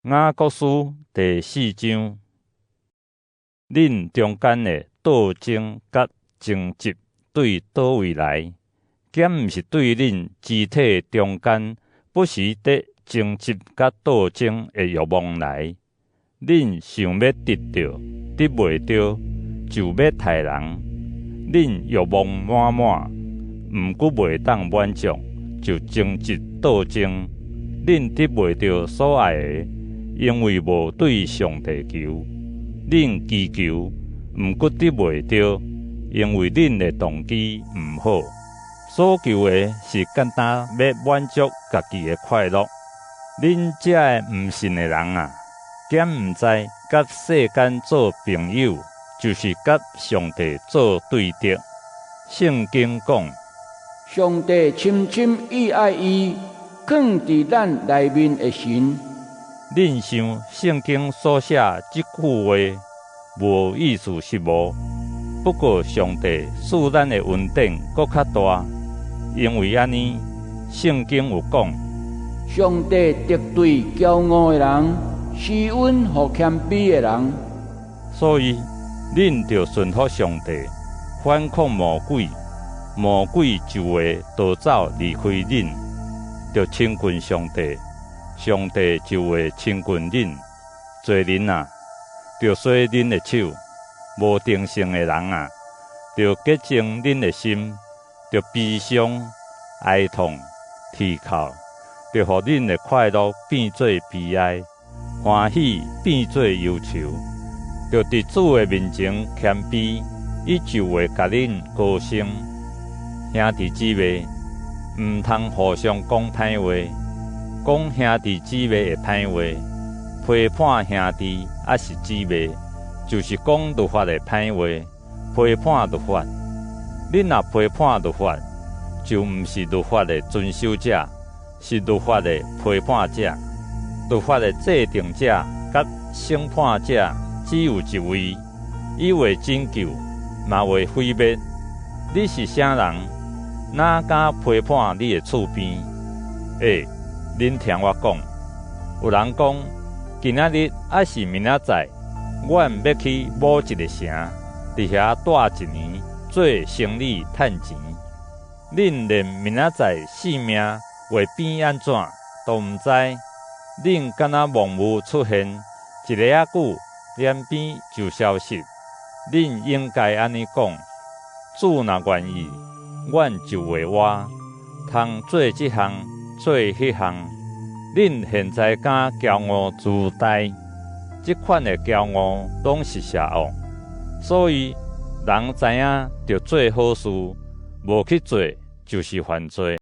雅各書第四章，恁中間的鬥爭佮爭執對佗位來？敢毋是對恁肢體中間不時佇爭執佮鬥爭的欲望來？恁想欲得著，得袂著，就欲刣人；恁欲望滿滿，毋過袂當滿足，就爭執鬥爭。恁得袂著所愛的，因為無對上帝求。恁祈求，毋過得袂著，因為恁的動機毋好，所求的是簡單欲滿足家己的快樂。恁這个毋信的人啊，敢毋知佮世間做朋友，就是佮上帝做對敵？聖經講：上帝深深意愛伊囥佇咱內面的神。恁想聖經所寫這句話無意思是無？不過上帝賜咱的恩典閣較大，因為按呢，聖經有講：上帝敵對驕傲的人，施恩予謙卑的人。所以，恁著順服上帝，反抗魔鬼，魔鬼就會逃走離開恁。著親近上帝，上帝就會親近恁。罪人啊，著洗恁的手；無定性的人啊，著潔淨恁的心；著悲傷、哀痛、啼哭，著予恁的快樂變做悲哀，歡喜變做憂愁。著佇主的面前謙卑，伊就會共恁高升。兄弟姊妹，毋通互相講歹話，講兄弟姊妹的歹話，批判兄弟抑是姊妹，就是講律法的歹話，批判律法。恁若批判律法，就毋是律法的遵守者，是律法的批判者。律法的制定者佮審判者只有一位，伊會拯救，嘛會毀滅。你是啥人？哪敢批判你的厝邊？欸，恁聽我講，有人講，今仔日抑是明仔載，阮欲去某一个城，佇遐蹛一年，做生理趁錢。恁連明仔載性命會變按怎都毋知。恁敢若霧霧出現，一下仔久，連邊就消失。恁應該按呢講：主若願意，阮就會活，通做這項，做彼項。恁現在敢驕傲自大，這款的驕傲攏是邪惡。所以，人知影著做好事，無去做就是犯罪。